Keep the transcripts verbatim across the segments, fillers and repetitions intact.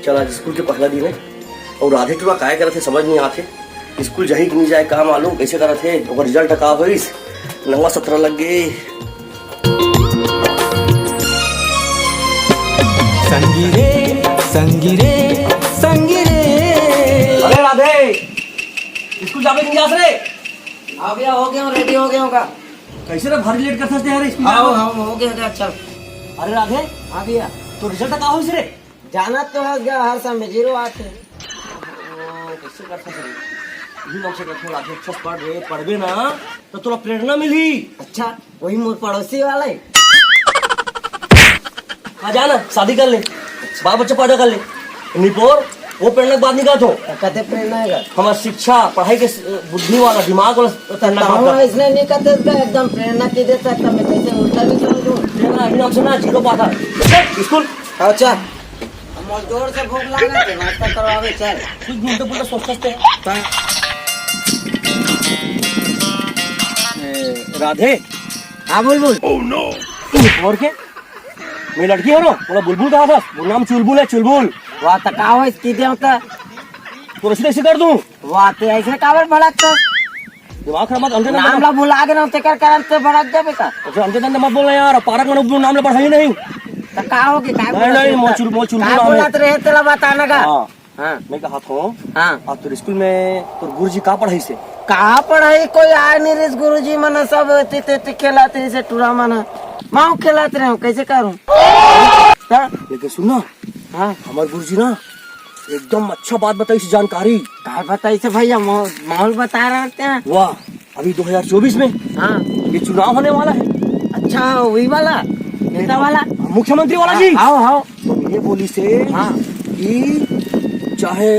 चल, आज स्कूल के पहला दिन हे अउ राधे टुरा काय करत हे, समझ नइ आत हे। स्कूल जाही कि नइ जाय, का मालूम कइसे करत हे, ओकर रिजल्ट का होइस, नवा सतरा लग गे। संगी रे, संगी रे, संगी रे। अरे राधे, स्कूल जाबे कि नइ जास रे? हाँ भैया, हो गया हूँ, रेडी हो गया हूँ का। कइसे रे, भारी लेट करथस ते यार स्कूल जाबे? हाँ, हो गया, हो गया, चल। अरे राधे। हाँ भैया। तोर रिजल्ट का होइस रे? जानत तो हस गा, हर साल में जीरो आथे। ओ, कइसे करथस रे? इही नाम से करथस, राधे, अच्छा से पढ़ रे, पढ़बे ना, त तोला प्रेरणा मिलही। अच्छा, वही मोर पड़ोसी वाला हे। हाँ, जा ना, शादी कर ले, बाल बच्चा पैदा कर ले। निपोर, वो प्रेरणा के बात नइ कहत हों। त कते प्रेरणा हे गा? हमर शिक्षा, पढ़ाई के बुद्धि वाला, दिमाग वाला प्रेरणा के बात कहत हों। अइसने नइ कहत हों, एकदम प्रेरणा के देथस, त मैं कइसे उल्टा नइ समझूँ? प्रेरणा, इही नाम से ना, जीरो पाथा। चल, स्कूल। अच्छा। अब मोर जोर से भूख लागत हे, नाश्ता करवावे चल। कुछ भी उल्टा पुल्टा सोचथस ते। ए, राधे। हाँ, बोल, बोल। और के? मैं लड़की हरँव, ओला बुलबुल कहथस, मोर नाम चुलबुल हे, चुलबुल। वाह, त का होइस, कहि देवँ त। तोर अइसे तइसे कर दूँ। वाह, ते अइसे काबर भड़कथस? दिमाग खराब मत, अंधे नाम ला भुला गे ना, तेकर कारण ते भड़क जाबे का? अच्छा, अंधे तंधे मत बोल ना यार, पारा के मन नाम ला बढ़ाही नहीं। त का होगे, काय नहीं, बोलत नहीं, रहे? मोर चुल-, मोर चुलबुल काय नाम हे। बोलत रहे, तेला बता ना गा। हाँ। हाँ। मैं कहत हों, हाँ। आज तोर स्कूल में तोर गुरुजी का पढ़ाइस हे? का पढ़ाही, कोई आय नइ रिहिस गुरुजी मन, सब एती तेती खेलत रिहिस टूरा मन, मैं खेलत रहेंव, कइसे करँव? त? लेकिन सुन ना, हाँ। हमर गुरुजी ना एकदम अच्छा बात बताइस, जानकारी। का बताइस भैया, मो-, माहौल बता रहे थे। वाह, अभी दो हज़ार चउबीस में हाँ। ये चुनाव होने वाला है। अच्छा, वही वाला, नेता वाला? मुख्यमंत्री वाला जी। हाँ, हाँ। तो ये बोलिस हे हाँ। कि चाहे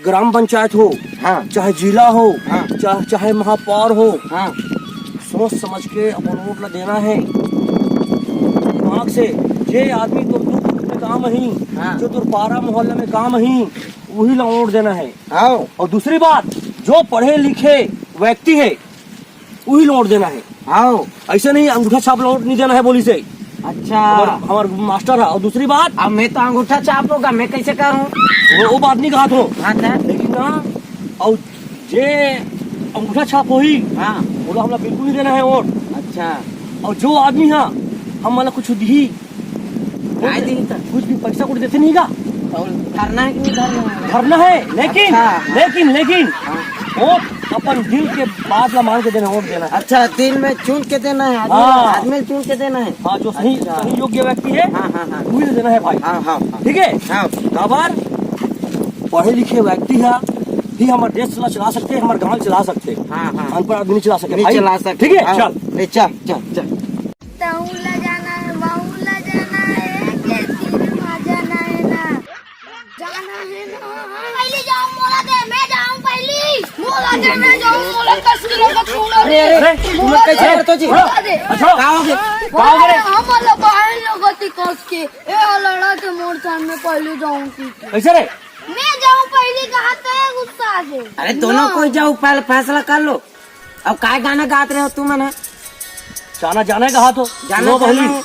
ग्राम पंचायत हो, हाँ। चाहे जिला हो, हाँ। चाहे, चाहे महापौर हो, हाँ। सोच समझ के अपन वोट ला देना है दिमाग से। जे आदमी तोर दुख में काम आही, हाँ। जो तोर पारा मोहल्ला में काम आही, उही ला वोट देना है। हाँ। अउ दूसरी बात, जो पढ़े लिखे व्यक्ति है, उही ला वोट देना है। हाँ। अइसे नहीं, अंगूठा छाप ला वोट नइ देना है, बोलिस हे। अच्छा। हमर, हमर मास्टर हे। अउ दूसरी बात, अब मैं तो अंगूठा छाप होगा, मैं कइसे करँव? वो, वो बात नइ कहत हों। हाँ, त? लेकिन ना, अउ जे अंगूठा छाप होही, हाँ। ओला हमला बिल्कुल नइ देना है वोट। अच्छा। अउ जो आदमी हे, हमला कुछ दिही, काय दिही त? कुछ भी पैसा कुछ देथे नहीं का? अउ धरना है कि नहीं धरना है? धरना है, लेकिन, अच्छा। लेकिन, लेकिन, हाँ। वोट अपन दिल के बात ला मान के देना, वोट देना है। अच्छा, दिल में चुन के देना है, आदमी, हाँ। आदमी चुन के देना है। हाँ, जो सही, अच्छा। सही योग्य व्यक्ति है, हाँ, हाँ, हाँ। उही ला देना है भाई। हाँ, हाँ, हाँ। ठीक है? हाँ। काबर पढ़े लिखे व्यक्ति हे, ही हमर देश ला चला सकथे, हमर गाँव चला सकथे। हाँ, हाँ। अनपढ़ आदमी नइ चला सके नहीं भाई। चला सके। ठीक है? हाँ। चल। नहीं, चल, चल, चल। तहूँ ला जाना है, वहूँ ला जाना है, के तीनों ला जाना है ना। जाना है ना। पहली जाऊँ मोला दे, मैं जाऊँ पहली। मोला दे, मैं जाऊँ, मोला दस किलो का चूड़ा दे। अरे, अरे, तुम लोग कैसे करते हो जी? मोला दे। अच्छा। का होगे? का होगे रे? हमला बाहर लगती कस के। ए, लड़ा के मोर सामने पहली जाऊँ की। कैसे रे? मैं जाऊँ पहली, कहा तो गुस्सा आ गया। अरे, दोनों ना। कोई जाओ, पहले फैसला कर लो। अब काय गाना गात रहे हो तुमन ह? जाना, जाना हे कहा तो। जाना, सुनो जाना बहली, हे।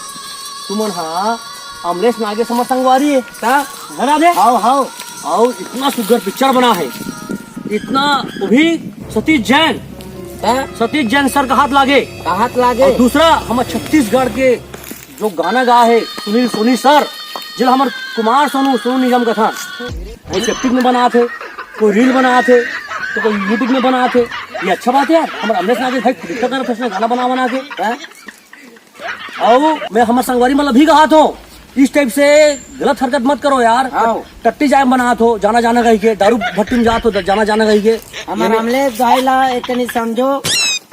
तुमन हा अमलेश नागेश हमर संगवारी हे। का? बना दे। हाव, हाव। अउ इतना सुग्घर पिक्चर बना हे, इतना, वो भी सतीश जैन। का? सतीश जैन सर का हाथ लागे। का हाथ लागे? अउ दूसरा हमर छत्तीसगढ़ के जो गाना गा हे सुनील सोनी सर, जेला हमर कुमार सोनू, सोनू निगम कथन, कोई सेप्टिक में बनात हे, कोई रील बनात हे, तो कोई YouTube में बनात हे। ये अच्छा बात हे यार, हमर अमलेश नागेश भाई खुद इतना करत हे, उसने गाना बना बना के, हैं? अउ मैं हमर संगवारी मन ला भी कहत हों, इस टाइप से गलत हरकत मत करो यार। हाँ। टट्टी जाम बनात हो, जाना जाना कहिके, दारू भट्टी में जात हो, जाना जाना कहिके। हमर ये अमलेश भाई ला इतनी समझो,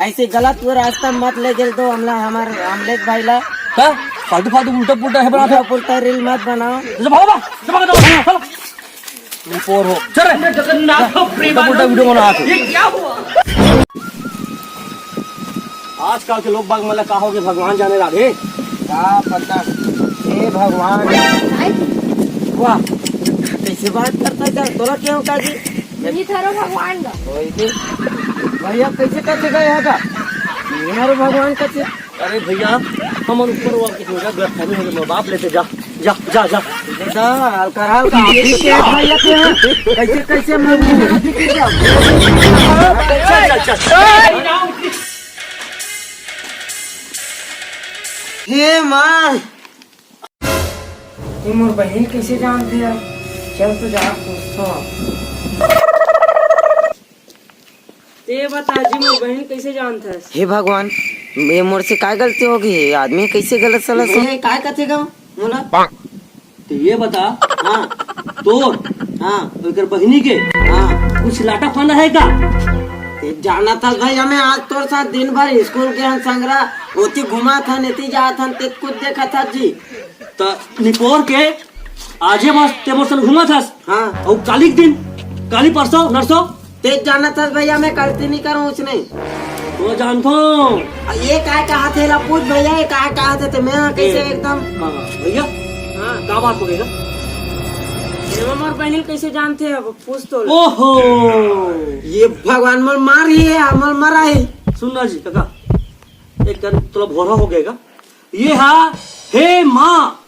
ऐसे गलत वो रास्ता मत ले चल दो हमला, हमर अमलेश भाई ला। का? फालतू फालतू उल्टा पुल्टा हे बनात हो। उल्टा पुल्टा रील मत बनाओ। जा भागो बा, जा भागो, जा भागो, चलो। रिपोर्ट हो। चल रे। जगन्नाथ प्रेमानंद। उल्टा पुल्टा वीडियो बनात हो। ये क्या हुआ? आजकल के लोग बाग मन ला का होगे भगवान जाने राधे। का पता। हे भगवान। वाह, कैसे बात करता हे? तोला क्यों का जी? नहीं थारो भगवान का। वही के। भैया कैसे करते गए यहाँ का? मेरे भगवान का से। अरे भैया, हमर ऊपर वाला के हो जा, गलतफहमी हो गया, बाप लेते जा, जा, जा, जा। दादा, हल्का हल्का आप भी के भाई आते हैं। कैसे, कैसे मैं भी हाथी की क्या? हे माँ, ये मोर बहिन कैसे जानते हैं? चल तो जा पूछता हूँ। ते बता जी, मोर बहिन कैसे जानथस? हे भगवान, ये मोर से काय गलती होगी? ये आदमी कैसे गलत सलाह सुन- ये काय कथे गा मोला? तो ये बता, हाँ। तोर, हाँ। ओकर बहिनी के, हाँ। कुछ लाटा फाना है का? ते जानथस भैया, मैं आज तोर साथ दिन भर स्कूल के हन संगरा, ओती घुमाथन, एती जाथन, ते कुछ देखथस जी। त निपोर के आजे बस ते मोर संग घुमाथस। हाँ। अउ काली के दिन, काली परसों, नरसों, तेज जानथस भैया, मैं गलती नहीं करूँ उसने। तो जानथो। ये काय कहा थे ला पूछ भैया, ये काय कहा थे, ते मैं कैसे ए, एकदम हाँ, हाँ, भैया, हाँ। का बात हो गई ना? ये मोर बहिनी कैसे जानते हैं, अब पूछ तो ले। ओहो। ये भगवान मोर मार ही है, मोर मरा ही। सुन ना जी, काका, एक कर तोला भोरा हो गएगा। ये हा, हे माँ,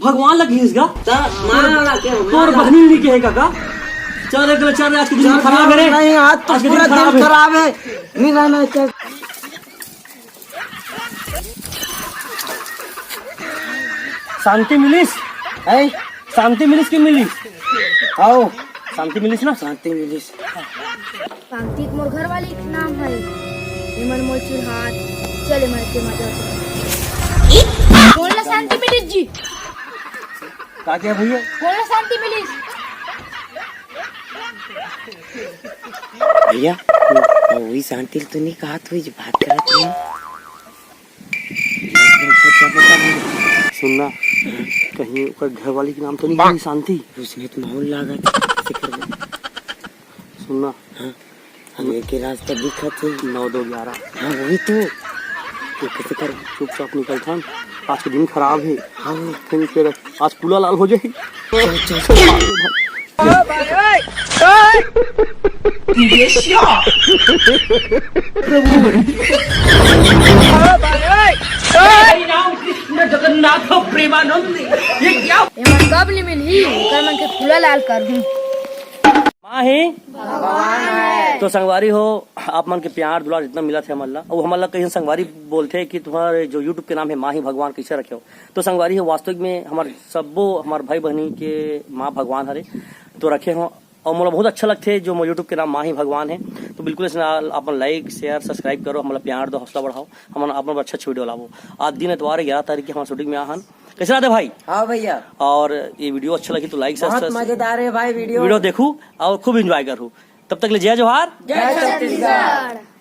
भगवान लग घिस गा। त माँ ला के, तोर माँ ला। बहिनी नहीं कहे काका। चल रे, चल रे, आज के दिन चल, खराब है रे। नहीं, आज तो आज के दिन पूरा खराब दिन है। खराब है। नहीं रहना, चल। शांति मिलिस? हैं? शांति मिलिस कि मिलिस? आओ। शांति मिलिस ना? शांति मिलिस। शांति के मोर घर वाली के नाम है। एमन मोर चिढ़ात। चल, एमन के मजा। कौन ला शांति मिलिस जी? का क्या भैया? कौन ला शांति मिलिस? भैया, वही शांति तो नहीं कहा, तू जो बात करत रही। सुनना, कहीं ओकर घर वाली के नाम तो नहीं है शांति? उसने तो माहौल लागत है, कैसे करबे? सुनना। हाँ। हमें के रास्ता दिखत है। नौ दो ग्यारह। हाँ, वही तो। ये कैसे कर? चुपचाप निकल था। आज के दिन खराब है। हाँ। फिर, फिर आज पूरा लाल हो जाए। चल, चल, चल। हरि राम कृष्ण जगन्नाथ प्रेमानंद, ये क्या? एमन कब ले मिलही, ओकर मन के पूरा लाल करहूं। माँ ही भगवान है। तो संगवारी हो, आप मन के प्यार दुलार जितना मिलत है हमन ला, अउ हमन ला कहीं संगवारी बोलथे कि तुम्हारे जो YouTube के नाम है माँ ही भगवान, कैसे रखे हो? तो संगवारी हो, वास्तविक में हमर सब्बो हमर भाई बहिनी के माँ भगवान हरे, तो रखे हो। अउ मोला बहुत अच्छा लगथे जो मोर YouTube के नाम माँ ही भगवान है। तो बिल्कुल इसने आप मन like, share, subscribe करो, हमला प्यार दो, हौसला बढ़ाओ, हमन आप मन बर अच्छा अच्छा video लाबो। आज दिन एतवार है, ग्यारह तारीख के हमन shooting में आहन। कैसे रहते भाई? हाँ भैया। और ये video अच्छा लगी तो like, बहुत subscribe, मजेदार है भाई video। Video देखू और खूब enjoy करू। तब तक ले जय जोहार। जय छत्तीसगढ़।